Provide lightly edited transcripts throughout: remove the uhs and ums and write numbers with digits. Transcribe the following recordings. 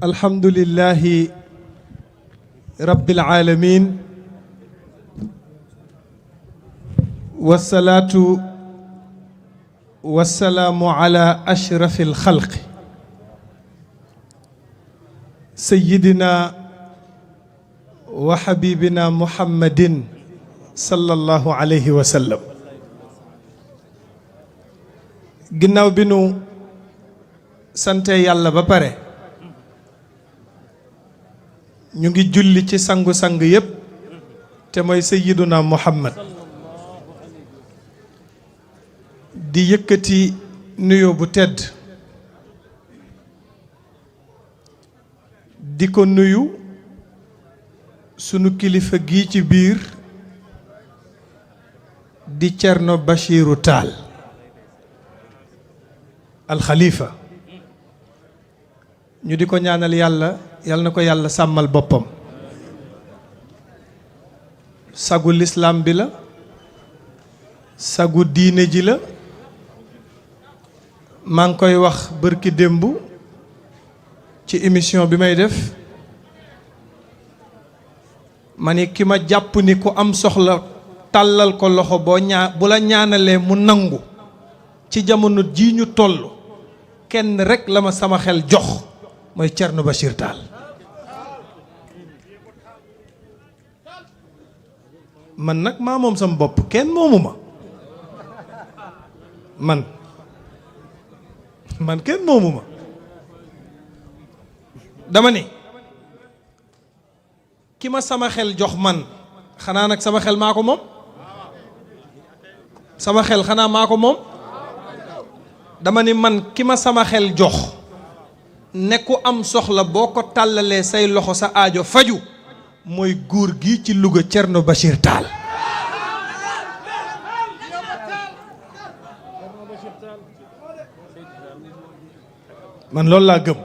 الحمد لله رب العالمين والصلاة والسلام على أشرف الخلق سيدنا وحبيبنا محمد صلى الله عليه وسلم ginnaaw bi nu sante yàlla ba pare ñu ngi julli ci sangu-sang yépp te mooy sayyiduna Muhammad di yëkkati nuyoo bu tedd di ko nuyu sunu kilifa gi ci biir di Cerno Bachiru Taal alxalifa ñu di ko ñaanal yàlla yàlla na ko yàlla sàmmal boppam sagu lislaam bi la sagu diine ji la maa ngi koy wax bërki démb ci émission bi may def ma ni ki ma jàpp ni ku am soxla tàllal ko loxo bu la ñaanalee mu nangu ci jamono ji ñu toll kenn rek la ma sama xel jox mooy Cerno Bachir Taal man nag maa moom sama bopp kenn moomu ma man kenn moomu ma dama ni ki ma sama xel jox man xanaa nag sama xel maa ko moom sama xel xanaa maa ko moom dama ni man ki ma sama xel jox ne ku am soxla boo ko tàllalee say loxo sa aajo faju mooy góor gi ci Louga Cerno Bachir Taal man loolu laa gëm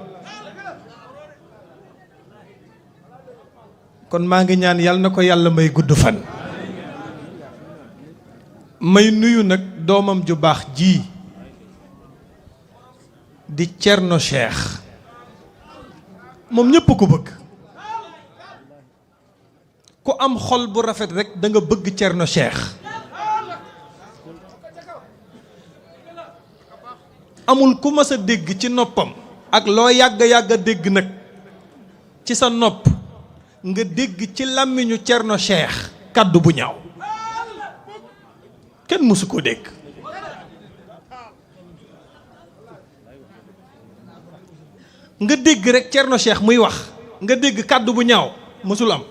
kon maa ngi ñaan yàlla na ko yàlla may gudd fan may nuyu nag doomam ju baax ji di Cerno Cheikh moom ñépp ko bëgg ku am xol bu rafet rek da nga bëgg Cerno Cheikh amul ku mas a dégg ci noppam ak loo yàgg a dégg nag ci sa nopp nga dégg ci làmmiñu Cerno Cheikh kàddu bu ñaaw kenn mësu ko dégg nga dégg rek Cerno Cheikh muy wax nga dégg kàddu bu ñaaw mësul am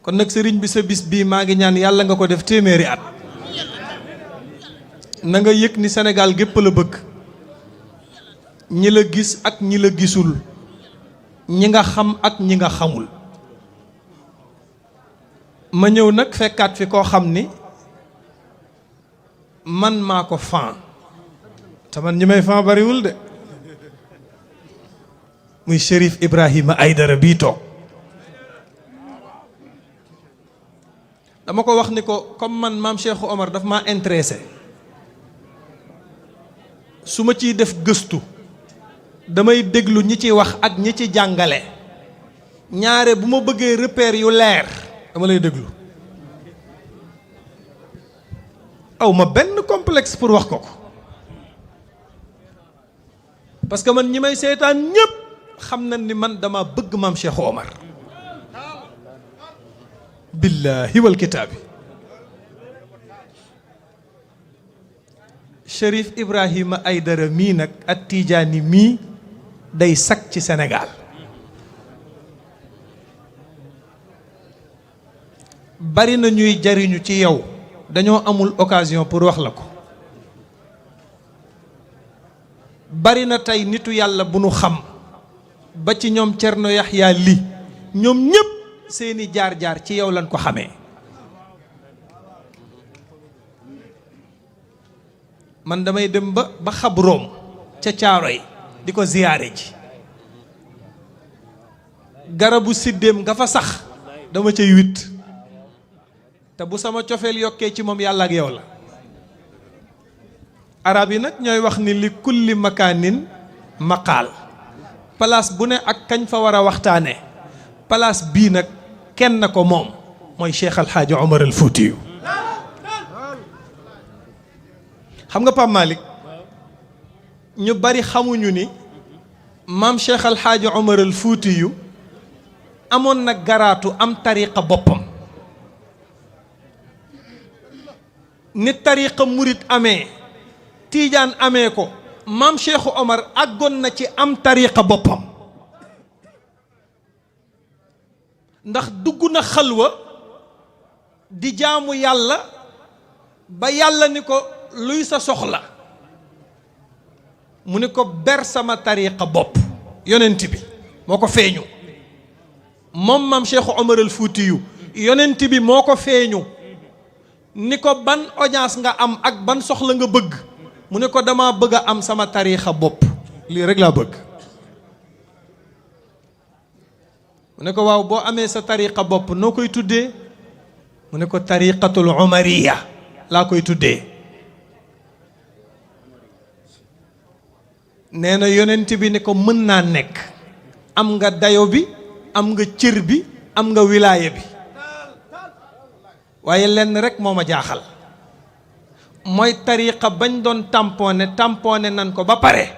kon nag sëriñ bi sa bis bii maa ngi ñaan yàlla nga ko def téeméeri at na nga yëg ni Sénégal gépp la bëgg ñi la gis ak ñi la gisul ñi nga xam ak ñi nga xamul ma ñëw nag fekkaat fi koo xam ni man maa ko fan te man ñi may fan bariwul de muy CHERIF Ibrahima Aïdara bii toog dama ko wax ni ko comme man maam Cheikh Omar daf maa intéressé su ma ciy def gëstu damay déglu ñi ci wax ak ñi ci jàngale ñaare bu ma bëggee repère yu leer dama lay déglu aw ma benn complexe pour wax ko ko parce que man ñi may seetaan ñépp xam na ni man dama bëgg maam Cheikh Omar billahi wal kitaabi CHERIF Ibrahima Aïdara mii nag ak Tijaani mii day sag ci Sénégal bari na ñuy jariñu ci yow dañoo amul occasion pour wax la ko bari na tey nitu yàlla bu nu xam ba ci ñoom Cerno Yaxya li ñoom ñépp seeni jaar-jaar ci yow lañ ko xamee man damay dem ba xabroom ca Caaroy di ko ziyaare ji garabu siddéem nga fa sax dama cay witt te bu sama cofeel yokkee ci moom yàlla ak yow la arab yi nag ñooy wax ni li kulli makaanin maqaal place bu ne ak kañ fa war a waxtaane place bii nag kenn ko moom mooy Cheikh Alxaaji Omar al Fuutiyu xam nga Pape Malick ñu bari xamuñu ni maam Cheikh Alxaaji Omar al Fuutiyu amoon na garaatu am tariqa boppam ni tariqa murit amee tiijaan amee ko maam Cheikh Omar àggoon na ci am tariqa boppam ndax dugg na xalwa di jaamu yàlla ba yàlla ni ko luy sa soxla mu ni ko ber sama tariqa bopp yonent bi moo ko feeñu moom maam Cheikh Omar al Fuutiyu yonent bi moo ko feeñu ni ko ban audience nga am ak ban soxla nga bëgg mu ne ko dama bëgg a am sama tariixa bopp lii rek laa bëgg mu ne ko waaw boo amee sa tariixa bopp noo koy tuddee mu ne ko tariiqatul umariya laa koy tuddee nee na yonent bi ni ko mën naa nekk am nga dayo bi am nga cër bi am nga wilaaya bi waaye lenn rek moo ma jaaxal mooy tariqa bañ doon tamponé nan ko ba pare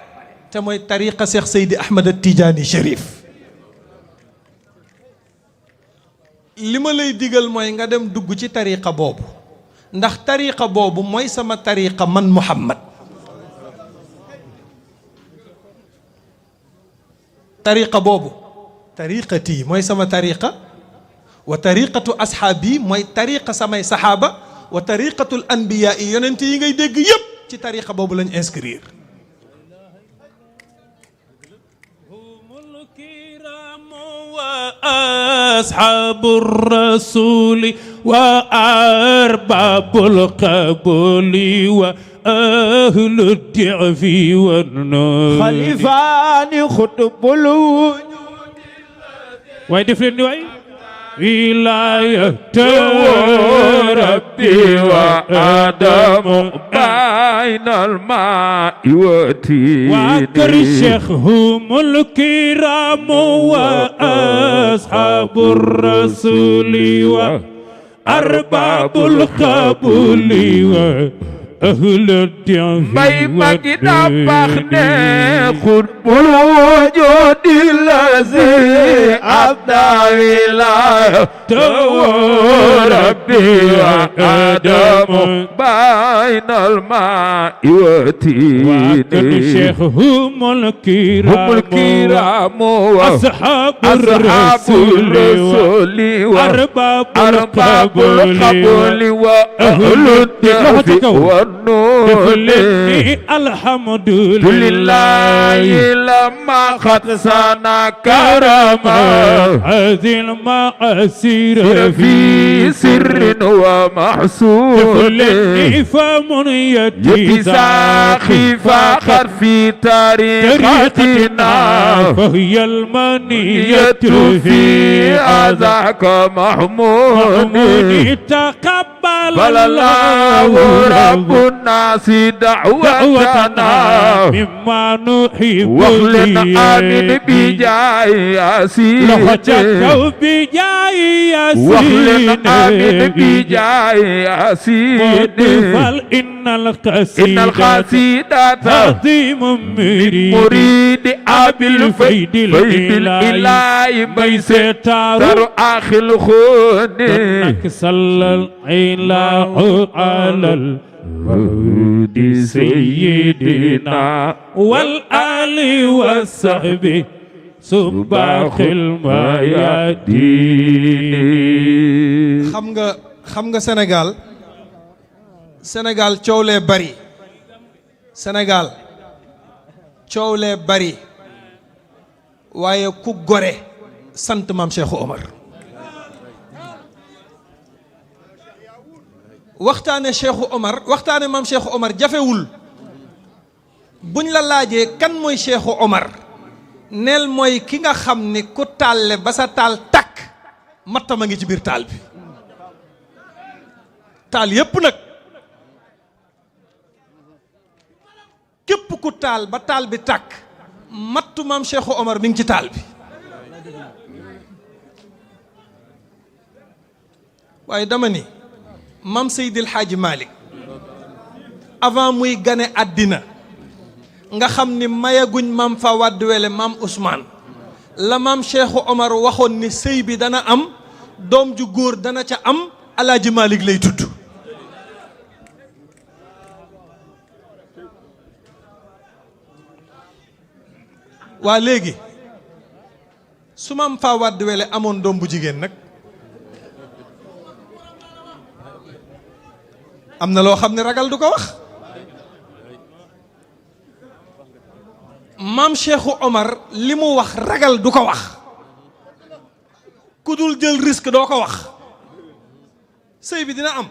te mooy tariqa Cheikh Seydi Ahmed Tidiane CHERIF li ma lay digal mooy nga dem dugg ci tariqa boobu ndax tariqa boobu mooy sama tariqa man Muhammad tariqa boobu tariqati mooy sama tariqa wa tariqatu ashaabi mooy tariqa samay saxaaba wa tariqatul anbiyaa yi yonent yi ngay dégg yépp ci tariqa boobu lañ inscrire humul kiraamu wa ashaabu rasuuli wa arbaabul qabuuli wa ahlu di'fi wan nuur xalifaani xutbul waay def leen ni waay ولاية ربي وآدم بين الماء والتين وعكر الشيخ هم الكرام وأصحاب الرسول وأرباب القبول أهل الدعوة may magi DABAKH ne xutbul wujud allazi abda wilayata rabbi wa adamu baynal ma'i wa tini الشيخ هم الكرام أصحاب الرسول وأرباب القبول وأهل الدعوة الحمد لله لما قد سنا كرما هذه المعاصر في سر ومحسول فمن يتساخي فاخر في طريقتنا فهي المنية في أذاك محمود تقبل الله رب الناس دعوتنا مما نحب واخلنا آمين بجاه ياسين واخلنا آمين بجاه ياسين إن القصيدة تعظيم مريد أبي الفيد الإلهي ميسر آخر الخون صلى الله على الهدي سيدنا والآل والصحب سباق الميادين xam nga Sénégal coow lee bari Sénégal coow lee bari waaye ku gore sant maam Cheikh Omar waxtaane Cheikh Omar waxtaane maam Cheikh Omar jafewul buñ la laajee kan mooy Cheikh Omar neel mooy ki nga xam ni ku tàlle ba sa taal takk mattama ngi ci biir taal bi taal yépp nag ku taal ba taal bi tàkk mattu maam Cheikh Omar mi ngi ci taal bi waaye dama ni maam Seydil Hadji Malick avant muy gane àddina nga xam ni mayaguñ maam fa wàdd wele maam Ousmane la maam Cheikh Omar waxoon ni sëy bi dana am doom ju góor dana ca am Alaaji Malick lay tudd waa léegi su maam fa wàdd wele amoon doom bu jigéen nag am na loo xam ne ragal du ko wax maam Cheikh Omar li mu wax ragal du ko wax ku dul jël risque doo ko wax sëy bi dina am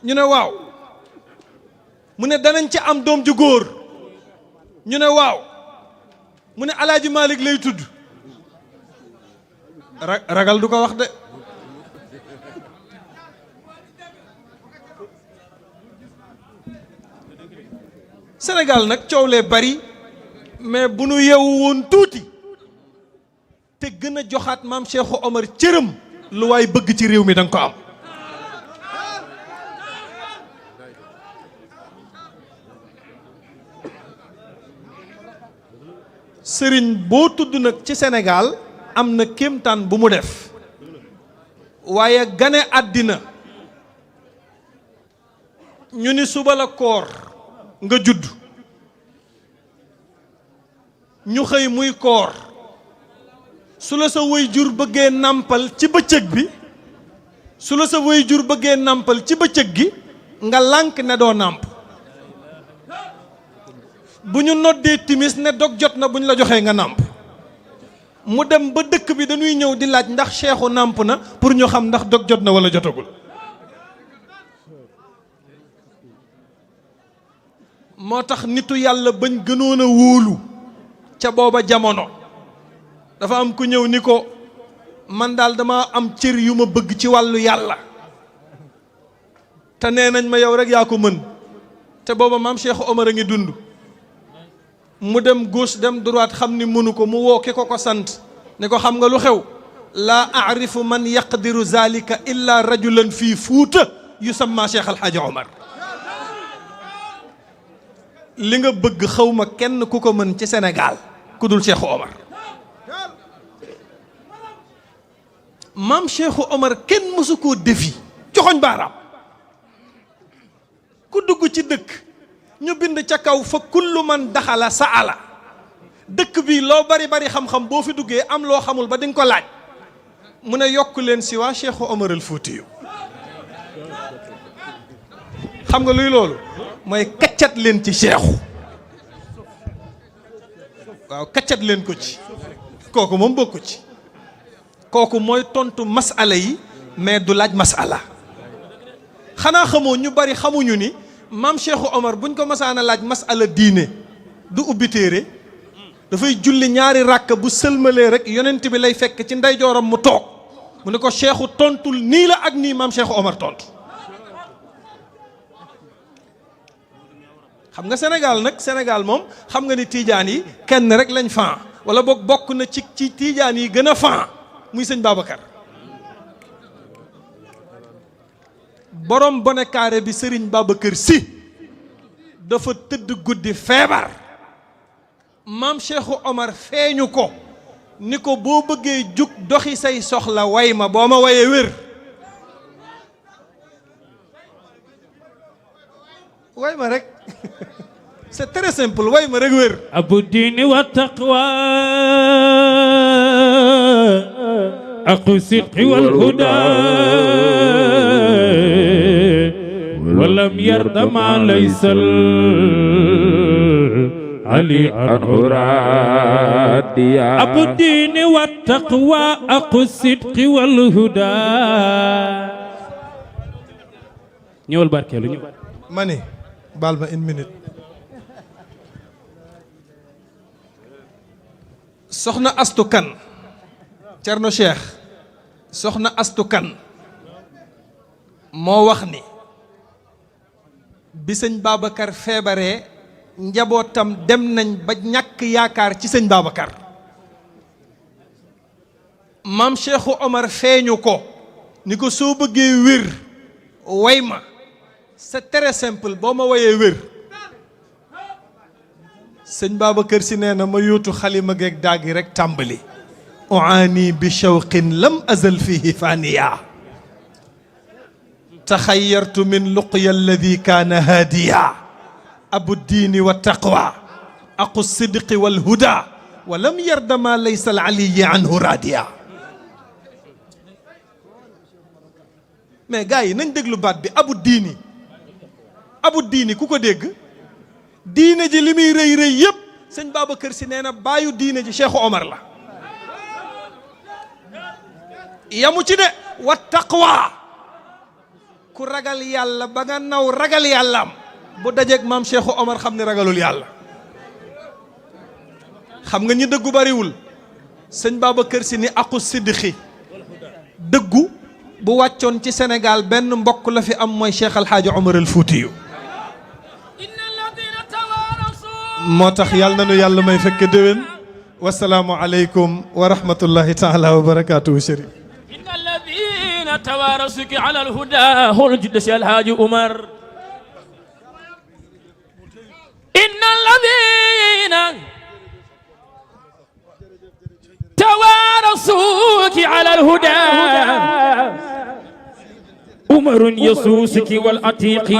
ñu ne waaw mu ne danañ ci am doom ju góor ñu ne waaw mu ne Alaaji Malick lay tudd ragal du ko wax de Sénégal nag coow lee bari mais bu nu yeewu woon tuuti te gën a joxaat maam Cheikh Omar cëram lu waay bëgg ci réew mi danga ko am sëriñ boo tudd nag ci Sénégal am na kéemtaan bu mu def waaye gane àddina ñu ni suba la koor nga judd ñu xëy muy koor su la sa waajur bëggee nàmpal ci bëccëg bi su la sa waajur bëggee nàmpal ci bëccëg gi nga lànk ne doo nàmp bu ñu noddee timis ne dog jot na bu ñu la joxee nga nàmp mu dem ba dëkk bi dañuy ñëw di laaj ndax Cheikhu nàmp na pour ñu xam ndax dog jot na wala jotagul moo tax nitu yàlla bañ gënoon a wóolu ca booba jamono dafa am ku ñëw ni ko man daal dama am cër yu ma bëgg ci wàllu yàlla te nee nañ ma yow rek yaa ko mën te booba maam Cheikh Omar a ngi dund mu dem gauche dem droite xam ni mënu ko mu woo ki ko ko sant ne ko xam nga lu xew laa aarifu man yaqdiru zalika illa rajulan fii Fuuta yusamma Cheikh Alhaji Omar li nga bëgg xawma kenn ku ko mën ci Sénégal ku dul Cheikh Omar maam Cheikh Omar kenn mësu koo defi joxoñ baaraam ku dugg ci dëkk ñu bind ca kaw fa kullu man daxala sa ala dëkk bi loo bari bari xam-xam boo fi duggee am loo xamul ba di nga ko laaj mu ne yokk leen si waa Cheikh Omar al Fuutiyu xam nga luy loolu mooy kaccat leen ci Cheikhu waaw kaccat leen ko ci kooku moom bokku ci kooku mooy tontu masala yi mais du laaj masala xanaa xamoo ñu bari xamuñu ni maam Cheikh Omar buñ ko masaana laaj masala diine du ubbi téere dafay julli ñaari ràkk bu sëlmalee rek yonent bi lay fekk ci ndeyjooram mu toog mu ne ko Cheikhu tontul nii la ak nii maam Cheikh Omar tontu xam nga Sénégal nag Sénégal moom xam nga ni tiijaan yi kenn rek lañ fan wala boog bokk na ci tiijaan yi gën a fan muy sëñ Babacar borom bonekaare bi sëriñ Babacar si dafa tëdd guddi feebar maam Cheikh Omar feeñu ko ni ko boo bëggee jug doxi say soxla way ma boo ma wayee wér way ma rek c'est très simple way ma rek wér abu diini wa taqwa aqu sidqi wal huda walam yarda ma laysal ali anhuradiya abu diini wa taqwa aqu sidqi wal huda ñëwal barkeelu ñëw ma ni baal ma une minute soxna Astu Kan Cerno Cheikh soxna Astu Kan moo wax ni bi sëñ Babacar feebaree njabootam dem nañ ba ñàkk yaakaar ci sëñ Babacar maam Cheikhu Omar feeñu ko ni ko soo bëggee wér way ma c'est très simple boo ma wayee wér sëñ Babacar si nee na ma yóotu xalima geeg daagi rek tàmbali uaani bi shawqin lam azal fihi faniya taxayyartu min luqya alladi kaana haadiya abu diini wa taqwa aqu sidqi wal huda wa lam yarda ma laysa al aliyi anhu raadiya mais gars yi nañ déglu baat bi abu diini ku ko dégg diine ji li muy rëy rëy yëpp sëñ Babacar si nee na baayu diine ji Cheikh Omar la yamu ci de wa taqwa ku ragal yàlla ba nga naw ragal yàllaam bu dajeeg maam Cheikh Omar xam ne ragalul yàlla xam nga ñi dëggu bariwul sëñ Babacar si ni aqu sidqi dëggu bu wàccoon ci Sénégal benn mbokk la fi am mooy Cheikh Alhaaji Omar al Fuutiyu moo tax yàlla na nu yàlla may fekk déwén wasalaamu aleykum wa rahmatullahi taala wa barakaatuhu Chérif inna alladina tawarasuki ala alhuda hol judde si Alhaaji Omar inna alladina tawarasuki ala alhuda Umarun yasusuki wal atiqi